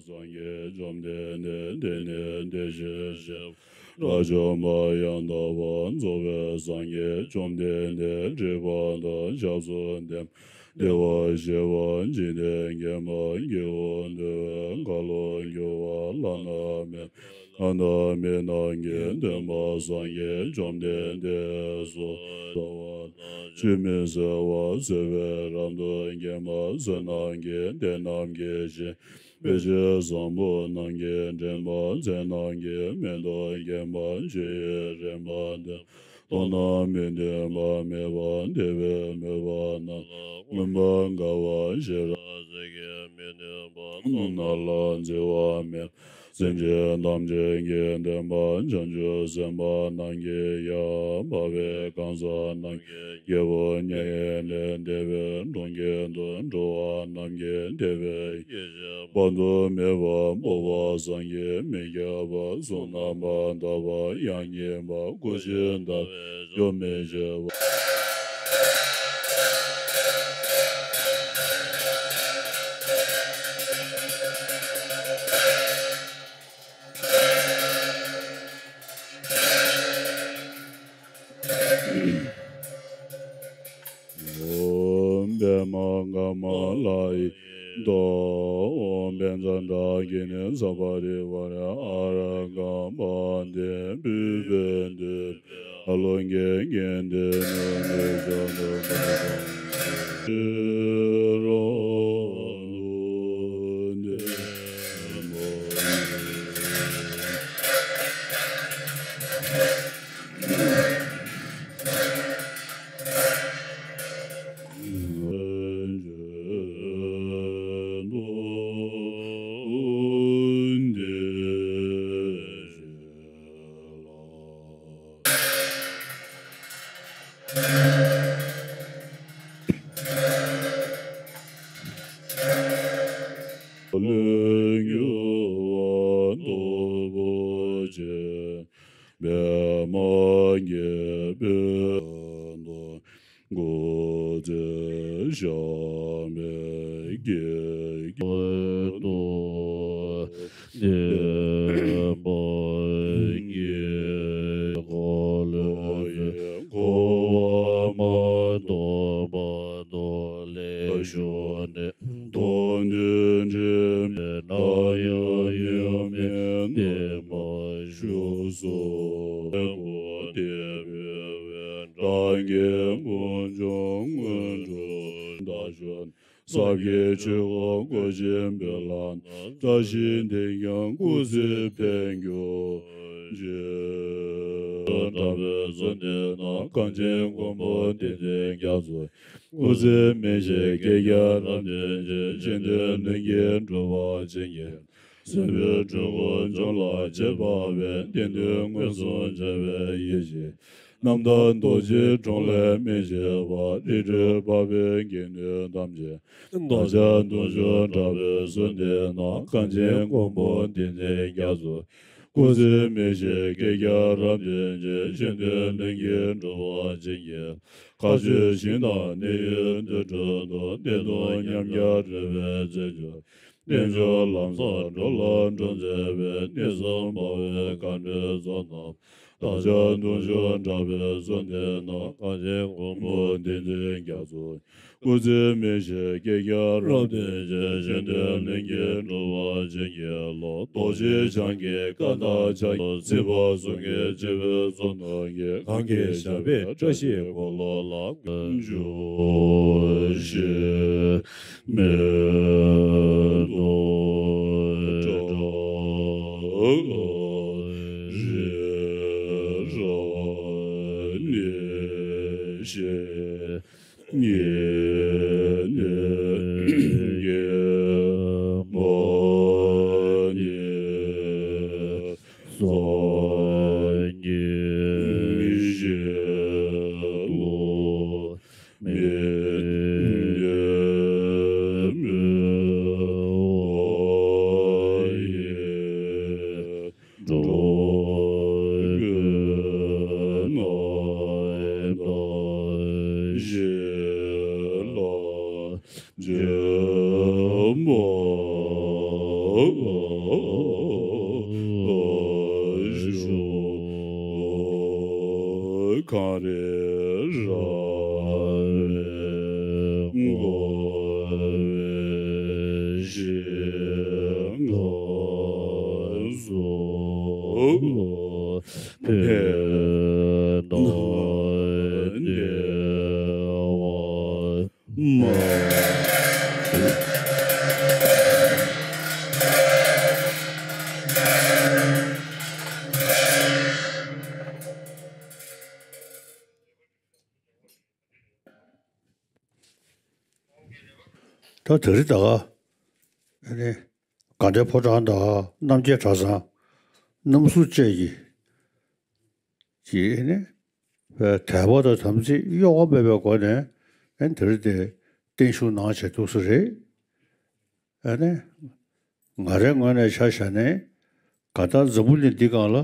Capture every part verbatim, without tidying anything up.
སངས་རྒྱས་བཅོམ་ལྡན་འདས་དེ་ནས་དེ་བཞིན་གཤེགས་པ་དགྲ་བཅོམ་པ་ཡང་དག་པར་རྫོགས་པའི་སངས་རྒྱས་བཅོམ་ལྡན་འདས་སྒྲིབ་པ་དང་སྐྱབས་སུ་ལྡན་པ། བདེ་བར་གཤེགས་པ་འཇིག་རྟེན་མཁྱེན་པ་སྐྱེས་བུ་འདུལ་བའི་ཁ་ལོ་སྒྱུར་བ་བླ་ན་མེད་པ། ལྷ་དང་མི་རྣམས་ཀྱི་སྟོན་པ་སངས་རྒྱས་བཅོམ་ལྡན་འདས་སོ། ལྟ་བ་དང་ཆུད་མི་ཟ་བར་བཟོད་པས་རབ་ཏུ་འགེམས་པ། བསོད་ནམས་ཀྱི་གཏེར་རྣམས་ཀྱི་གཞི། དཔེ་བྱད་བཟང་པོ་རྣམས་ཀྱིས་འདྲེན་པ། རྫས་རྣམས་ཀྱི་མེ་ཏོག་རྒྱས་པ། ཆུ་ཡི་རིན་པ་ལྡན་པ། མཐོང་ན་མི་མཐུན་པ་མེད་པ། བདེ་བའི་མོས་པ་རྣམས་ལ་མངོན་པར་དགའ་བ། ཤེས་རབ་ཟིལ་གྱིས་མི་ནོན་པ། རྣམ་སྣང་ལ་འཛིན་པ་མེད་པ། སེམས་ཅན་ཐམས་ཅད་ཀྱི་བདེན་པ། བྱང་ཆུབ་སེམས་དཔའ་རྣམས་ཀྱི་ཡང་། འཕགས་པའི་གང་ཟག་རྣམས་ཀྱི་རྒྱལ་པོ། མྱ་ངན་ལས་འདས་པའི་གྲོང་ཁྱེར་དུ། འགྲོ་བ་རྣམས་ཀྱི་བདེ་བའི་ཡེ་ཤེས་དཔག་ཏུ་མེད་པ་སྤོབས་པ། བསམ་གྱིས་མི་ཁྱབ་པ། གཟུགས་རྣམ་པར་དག་པ། དབྱངས་སྙན་པ། སྐུ་ཞིང་དག་པའི་ཆོས་མི་ཤེས་པ། ཨོཾ་པདྨ་ཀ་མ་ལ་ཡེ་ཏོ། ཨོཾ་བཛྲ་ཛྙཱ་ན་ས་པ་རི་ཝཱ་ར་ཨཱ་ར་ཀ་པཱ་ཏི་པུཥྤེ་ཏི་ཨ་ལོ་ཀེ་ཀན་ཏེ་ནི་ནི་ཤ་ནོ་ཀ་ཏང་ཤེ་རོ་ནུ་ནེ་མ་ནེ། ལས་རྒྱུ་བ་སྟོབས་པོ་ཆེ། པདྨ་རྒྱལ་པོའི་མདོ། སྐུ་ཚེ་ཞབས་པད་བསྐལ་དུ་བརྟན་པར་བགྱི། འཁོར་ལོ་ཡི་འཁོར་བ་མ་ཐོབ་བར་དུ་ལེགས་བཞུགས་ནས། མདོ་འདི་དྲན་པས་ན་ཡང་ཡོན་མེད་བསྟན་པར་བཞུགས་སོ། དེ་ཕུལ་བའི་བདག་གི་དཀོན་མཆོག་སྔོན་དུ་བདག་མཆོད། ཟབ་རྒྱས་ཆོས་འཁོར་བསྐོར་ཞིང་འབུལ་ལ། བཀྲ་ཤིས་དེས་ཀྱང་སྐུ་ཚེ་འཕེལ་གྱུར་ཅིག། གྲགས་པའི་གསོལ་འདེབས་ནང་། གངས་ཅན་མགོན་པོ་བསྟན་འཛིན་རྒྱ་མཚོ། སྐུ་ཚེ་མི་ཤིགས་བསྐལ་བརྒྱར་རབ་བརྟན་ཅིང་། གཞན་དོན་ལྷུན་གྱིས་འགྲུབ་པར་བྱིན་གྱིས། སྲིད་པའི་འཁྲུལ་འཁོར་འཇོམས་ལ་བྱེད་པ་བས། བདེན་དོན་མངོན་སུམ་འཆར་བའི་ཡེ་ཤེས། རྣམ་དག་རྡོ་རྗེའི་དྲུང་ལས་མི་ཕྱེད་པ། རིགས་རུས་འཕགས་པའི་དགེ་འདུན་ཐམས་ཅད། བདག་ཅག་གདུང་ཤུགས་དྲག་པོས་གསོལ་འདེབས་ན། གངས་ཅན་མགོན་པོ་བསྟན་འཛིན་རྒྱ་མཚོ། སྐུ་ཚེ་མི་ཤིགས་བསྐལ་བརྒྱར་རབ་བརྟན་ཅིང་། གཞན་དོན་ལྷུན་གྱིས་འགྲུབ་པར་བྱིན་གྱིས། མཁའ་སྤྱོད་ཞིང་དང་གནས་ཡུལ་དུར་ཁྲོད་དུ། བདེ་སྟོང་ཉམས་བརྒྱ་རོལ་པའི་རྩེད་འཇོ། རྟེན་འབྱུང་ལམ་བཟང་འགྲོ་ལ་འགྲོ་མཛད་པའི། གནས་གསུམ་འཕགས་པའི་མཁའ་འགྲོའི་ཚོགས་རྣམས། བདག་ཅག་གདུང་ཤུགས་དྲག་པོས་གསོལ་འདེབས་ན། གངས་ཅན་མགོན་པོ་བསྟན་འཛིན་རྒྱ་མཚོ། སྐུ་ཚེ་མི་ཤིགས་བསྐལ་བརྒྱར་རབ་བརྟན་ཅིང་། གཞན་དོན་ལྷུན་གྱིས་འགྲུབ་པར་བྱིན་གྱིས་རློབས། རྡོ་རྗེ་འཆང་གི་བཀའ་དང་ཕྱག་རྒྱས། སྲིད་པ་གསུམ་གྱི་སྤྱི་བོའི་གཙུག་ཏོར་གྱི། གང་གི་ཞབས་པད་བཀྲ་ཤིས་འཁོར་ལོ་ལ། འགྲོ་ཞིག་མེད་དོ། བཀྲ་ཤིས་རབ་གནས་ཤིང་། ཉེ་གནས་ཀྱི་མ་ཉེས་སངས་རྒྱས་ཀླུ་མི་ཉེས་མི་ གངས་རི་ར་བས་བསྐོར་བའི་ཞིང་ཁམས་སུ། ཕན་ནོ་བདེ་བ་མ། ད་དེ་རིང་ད་ག་ཨ་ནི་དགའ་ལྡན་ཕོ་བྲང་དང་རྣམ་རྒྱལ་གྲྭ་ཚང་རྣམ་ཟུར་བཅས་ཀྱིས་ཀྱིས་ཨ་ནི་དད་པ་དང་དམ་ཚིག་གཡོ་བ་མེད་པའི་སྒོ་ནས་ཨ་ནི་དེ་རིང་དེ་བརྟན་བཞུགས་གནང་བྱས་འདུག་ས་རེད། ཨ་ནི་ང་རའི་ངོས་ནས་ཆ་བཞག་ནས་གང་ལྟར་འཛམ་བུ་གླིང་འདི་སྒང་ལ་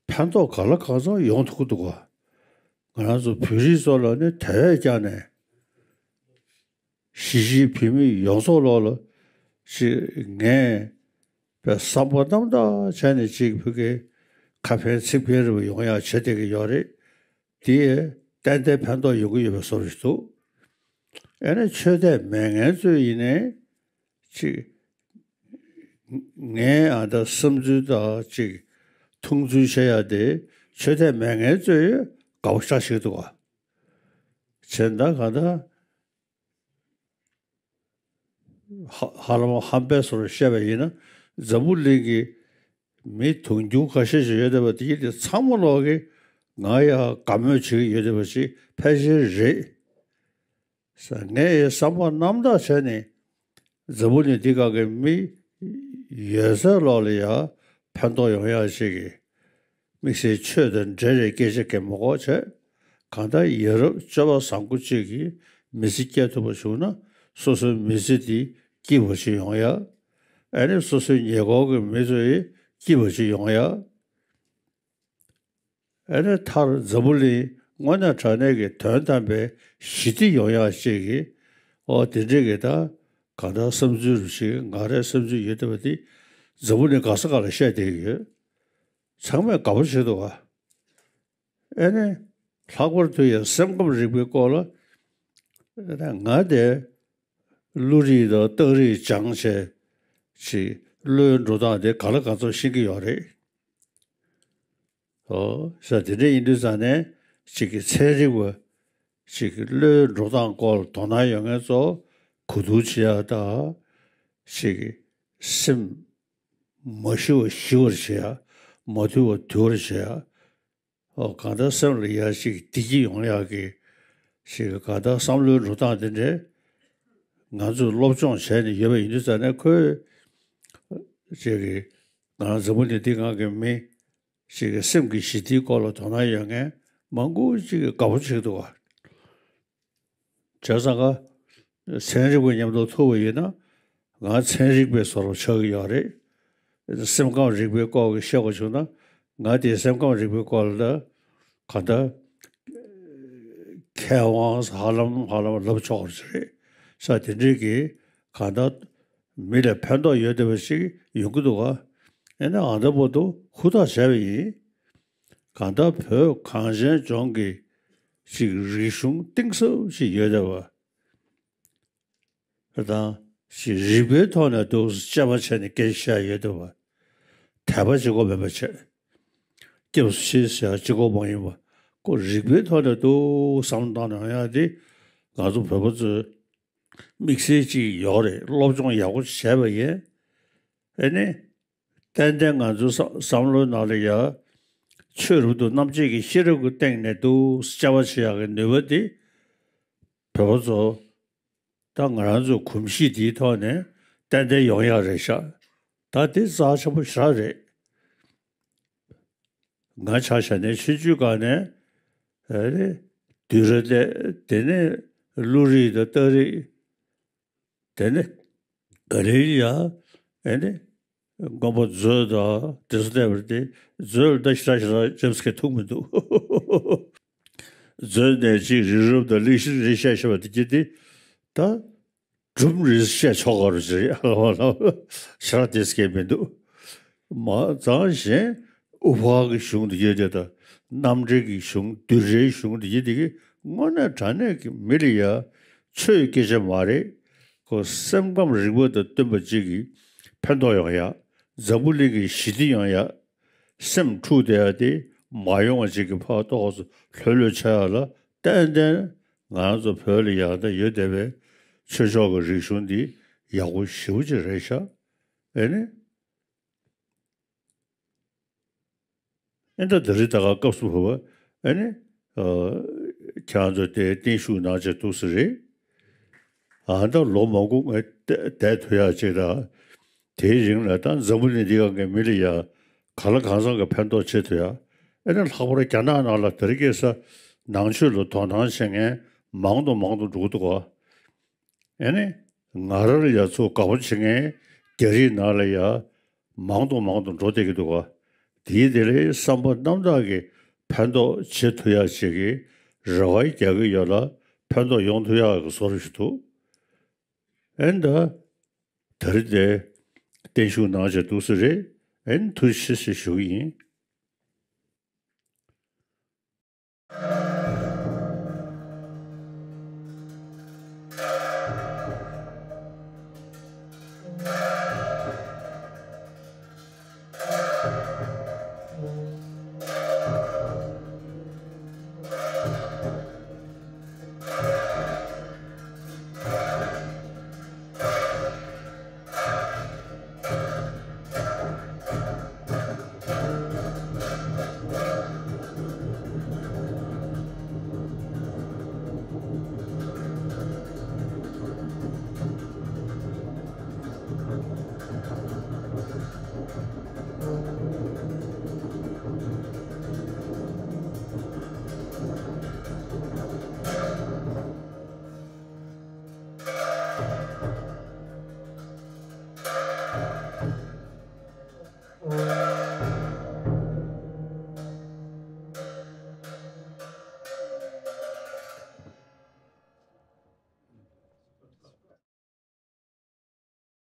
ཕན་ཐོགས་ག་ལ་གང་འཚམ་ཡོང་ཐུབ་ཀྱི་འདུག་ག་ང་རང་ཚོ་བོད་རིགས་ཚོ་ལ་ནི་དེ་བས་ཀྱང་ནས། གཞིས་བྱེས་བོད་མི་ཡོངས་རྫོགས་ལོག་ལ་ཅིག་ངས་པའི་བསམ་པ་རྣམ་དག་བྱས་ནས་ཅིག་བོད་ཀྱི་ཁ་ཕན་ཚིག་ཕན་རེ་བ་ཡོང་ཡག་བྱེད་བསྡད་ཀྱི་ཡོད་རེད། དེ་ཏན་ཏན་ཕན་ཐོགས་ཡོང་གི་ཡོད་པའི་བཟོ་འདྲ་ཞིག་འདུག་ཨ་ནི་ཆོས་དད་མེད་མཁན་ཚོས་ཡིན་ནའི་ཅིག་ངའི་ཨ་ད་བསམ་ཚུལ་དང་ཅིག་མཐོང་ཚུལ་བཤད་ཡག་དེ་ཆོས་དད་མེད་མཁན་ཚོས་དགའ་པོ་ཤ་ཞིག་འདུག་ག་བྱས་ན་གང་ལྟར། ཧ་ཧ་ལམ་ཧམ་པའི་བཟོ་འདྲ་བཤད་པ་ཡིན་ན་འཛམ་བུ་གླིང་གི་མི་དུང་ཕྱུར་ཁ་ཤས་ཤིག་ཡོད་བསྡད་པ་དེ་དེ་ཚང་མ་ལོག་གིས་ང་ཡ་དགའ་མོས་བྱེད་ཀྱི་ཡོད་བསྡད་པ་ཞིག་ཕལ་ཆེར་རེད། ས་ངས་བསམ་པ་རྣམ་དག་བྱས་ནས་འཛམ་བུ་གླིང་འདི་སྒང་གི་མི་ཡོད་ཚད་ལོག་ལ་ཡ་ཕན་ཐོགས་ཡོང་ཡག་ཅིག་གི་དམིགས་བསལ་ཆོས་དང་འབྲེལ་བའི་སྐད་ཆ་གང་མ་གོ་བྱས། གང་ལྟར་ཡ་རབས་སྤྱོད་པ་བཟང་པོ་གཅིག་གིས་མི་ཚེ་སྐྱེལ་ཐུབ་པ་བྱུང་ན་སོ་སོའི་མི་ཚེ་འདི་སྐྱིད་པ་ཞིག་ཡོང་ཡ། ཨ་ནི་སོ་སོའི་ཉེ་འཁོར་གྱི་མི་ཚོ་ཡི་སྐྱིད་པ་ཞིག་ཡོང་ཡ། ཨ་ནི་མཐར་འཛམ་བུ་གླིང་དངོས་གནས་དྲང་གནས་ཀྱི་དོན་དམ་པའི་ཞི་བདེ་ཡོང་ཡ་གཅིག་གིས་ཨོ་དེ་འདྲས་ཀྱི་ད་གང་ལྟར་བསམ་ཚུལ་རུ་ཞིག་ང་རའི་བསམ་ཚུལ་ཡོད་བསྡད་པ་འདི་འཛམ་བུ་གླིང་ག་ས་ག་ལ་བཤད་བསྡད་ཀྱི་ཡོད། ཚང་མས་དགའ་པོ་བྱེད་འདུག་ག་ཨ་ནི། ལྷག་པར་དུ་ཡང་སེམས་ཁམས་རིག་པའི་སྐོར་ལ། ང་དེ་བློ་རིག་དང་རྟགས་རིག་སྦྱངས་བྱས་ཅིག་བློའི་འགྲོ་སྟངས་དེ་ག་ལ་ག་ཚོད་ཤེས་ཀྱི་ཡོད་རེད། ཨོ་ས་དེ་འདྲ་ཡིན་དུས་ཙང་ནས་ཅིག་གི་ཚན་རིག་པ་ཅིག་གི་བློའི་འགྲོ་སྟངས་སྐོར་དོ་སྣང་ཡོད་མཁན་ཚོ་གོ་བསྡུར་བྱེད་ཡག་དང་ཅིག་གི་སེམས་མ་ཞི་བ་ཞི་བར་བྱེད་ཡག་མ་དུལ་བ་དུལ་བར་བྱེད་ཡག་ཨོ་གང་ལྟར་སེམས་ལ་ཡ་ཞིག་བདེ་སྐྱིད་ཡོང་ཡག་གི་ཞིག་གང་ལྟར་བསམ་བློའི་འགྲོ་སྟངས་དེ་འདྲས་ང་ཚོས་སློབ་སྦྱོང་བྱས་ནས་ཡོད་པ་ཡིན་དུས་ཙང་ནས་ཁོས་ཅིག་གི་ང་འཛམ་བུ་གླིང་འདི་སྒང་གི་མི་ཅིག་གི་སེམས་ཀྱི་ཞི་བདེའི་སྐོར་ལ་དོ་སྣང་ཡོད་མཁན་མང་པོ་ཅིག་གིས་དགའ་པོ་བྱེད་འདུག་ག་བྱས་ཙང་ཀ་ཚན་རིག་པ་མཉམ་དུ་ཐུག་པ་ཡིན་ན་ང་ཚན་རིག་པའི་བཟོ་འདྲ་ཆགས་ཀྱི་ཡོད་རེད། སེམས་ཁམས་རིག་པའི་སྐོར་གྱི་བཤད་དགོས་བྱུང་ན་ང་དེའི་སེམས་ཁམས་རིག་པའི་སྐོར་ལ་གང་ལྟར་མཁས་དབང་ཧ་ལམ་ཧ་ལམ་ལབ་ཆོག་པ་ཞིག་རེད། ས་དེ་འདྲས་ཀྱིས་གང་ལྟར་མི་ལ་ཕན་ཐོགས་ཡོད་བསྡད་པ་ཞིག་ཡོང་གི་འདུག་ག་ཨེ་ན་ཨ་ད་བར་དུ་ཧུར་ཐག་བྱས་པ་ཡིན། གང་ལྟར་བོད་གངས་ཅན་ལྗོངས་ཀྱི་ཅིག་རིག་གཞུང་གཏིང་ཟབ་ཞིག་ཡོད་བསྡད་པ། དང་ཞིག་རིག་པའི་ཐོག་ནས་འདུག་དཔྱད་པ་བྱས་ནས་སྐད་ཆ་བཤད་ཡོད་འདུག་བ། དད་པ་གཅིག་པོ་མེད་པ་བྱས། སྐྱབས་སུ་མཆི་ཟེར་ཡ་གཅིག་པོ་མ་ཡིན་པ། ཁོ་རིག་པའི་ཐོག་ནས་འདུག་བསམ་བློ་བཏང་ནས་ཡོང་ཡ་དེ་ང་ཚོ་བོད་པ་ཚོའི་དམིགས་བསལ་གཅིག་ཡོད་རེད། སློབ་སྦྱོང་ཡག་པོ་བྱས་པ་ཡིན། ཨེ་ནི། ཏན་ཏན་ང་ཚོའི་བསམ་བསམ་བློའི་ནང་ལ་ཡ། ཆོས་རབ་ཏུ་རྣམ་འབྱེད་ཀྱི་ཤེས་རབ་ཀྱི་སྟེང་ནས་འདུག་དཔྱད་པ་བྱེད་ཡག་གི་ནུས་པ་དེ། བོད་པ་ཚོ། ད་ང་རང་ཚོའི་གོམས་གཤིས་འདིའི་ཐོག་ནས་ཏན་ཏན་ཡོང་ཡག་རེད་ཤག་ད་དེ་རྩ་ཆེན་པོ་ཞེ་དྲག་རེད། ང་ཆ་བཞག་ནས་ཆུང་ཆུང་སྒང་ནས་ཨེ་རེད། བསྡུས་གྲྭ་བསླེབས། དེ་ནས་བློ་རིག་དང་རྟགས་རིག་དེ་ནས་ག་རེ་ཡ་ཨེ་ནི། མགོན་པོ་མཛོད་དང་དེ་ཚོ་བལྟས་པ་དེ་མཛོད་ལ་ད་ཞེ་དྲག་ཞེ་དྲག་ཇེམ་སི་ཁེ་ཐུག་མི་འདུག་མཛོད་ནས་ཅིག་རི་རབ་དང་གླིང་བཞི་རེ་བཤད་བཤད་པ་དེ་གྱིས་དེ་ད་ སྒྲུང་རེ་བཤད་ཆོག་ག་རུ་ཞེས་ལབ་ལབ་ཞེ་དྲག་དེ་སྐད་མི་འདུག་མ་ཙང་གཞན་དབུ་ཕར་གྱི་གཞུང་དེ་ཡོད་དེ་དང་། རྣམ་འགྲེལ་གྱི་གཞུང་བསྡུས་གྲྭའི་གཞུང་དེ་ཡོད་དེ་གི་དངོས་གནས་དྲང་གནས་ཀྱི་མི་ལ་ཡ་ཆོས་སྐད་ཆ་མ་རེད། ཁོ་སེམས་ཁམས་རིག་པ་དང་བསྟུན་པ་ཅིག་གིས་ཕན་ཐོགས་ཡོང་ཡ། འཛམ་བུ་གླིང་གི་ཞི་བདེ་ཡོང་ཡ། སེམས་འཁྲུག་བསྡད་ཡ་དེ་མ་ཡོང་བ་ཅིག་གི་ཕར་ཏོག་ཙམ་ལྷོད་ལྷོད་ཆགས་ཡ་ལ་ཏན་ཏན་ང་རང་ཚོ་བོད་ལ་ཡ་ད་ཡོད་བསྡད་པའི་ཆོས་ཕྱོགས་ཀྱི་རིག་གཞུང་འདི་ཡག་པོ་ཞེ་པོ་ཅིག་རེད་ཤག་ཨེ་ནི། ཨེ་ད་དེ་རིང་ད་ག་སྐབས་སུ་བབས་པ་ཨེ་ནི། ཨ། ཁྱེད་རང་ཚོ་དེ་བརྟན་བཞུགས་གནང་བྱས་འདུག་ས་རེད། ཨ་ད་ལོ་མང་པོ་ངས་བསྡད་ཐུབ་ཡག་ཅིག་དང་། དེའི་རིང་ལ་ད་འཛམ་བུ་གླིང་འདི་ག་གི་མི་ལ་ཡ་གང་ལ་གང་འཚམ་གྱི་ཕན་ཐོགས་བྱེད་ཐུབ་ཡ། ཨེ་ནི་ལྷག་པར་རྒྱ་ནག་ནང་ལ་དེ་རིང་ཁ་སང་ནང་ཆོས་ལ་དོ་སྣང་བྱེད་མཁན་མང་དུ་མང་དུ་འགྲོ་གི་འདུག་ག་ཨེ་ནི། ང་རང་ལ་ཡ་ཚུར་དགའ་པོ་བྱེད་མཁན་རྒྱ་རིགས་ནང་ལ་ཡ་མང་དུ་མང་དུ་འགྲོ་བསྡད་ཀྱི་འདུག་ག་དེའི་དེ་ལས་བསམ་པ་རྣམ་དག་གིས་ཕན་ཐོགས་བྱེད་ཐུབ་ཡ་ཅིག་གི་རེ་བ་རྒྱག་གི་ཡོད་ལ། ཕན་ཐོགས་ཡོང་ཐུབ་ཡག་གི་བཟོ་འདྲ་ཞིག་འདུག་ཨེ་ད་དེ་རིང་དེ་བརྟན་བཞུགས་གནང་བྱས་འདུག་ས་རེད། ཨེ་ཐུགས་རྗེ་ཆེ་ཞུ་གི་ཡིན།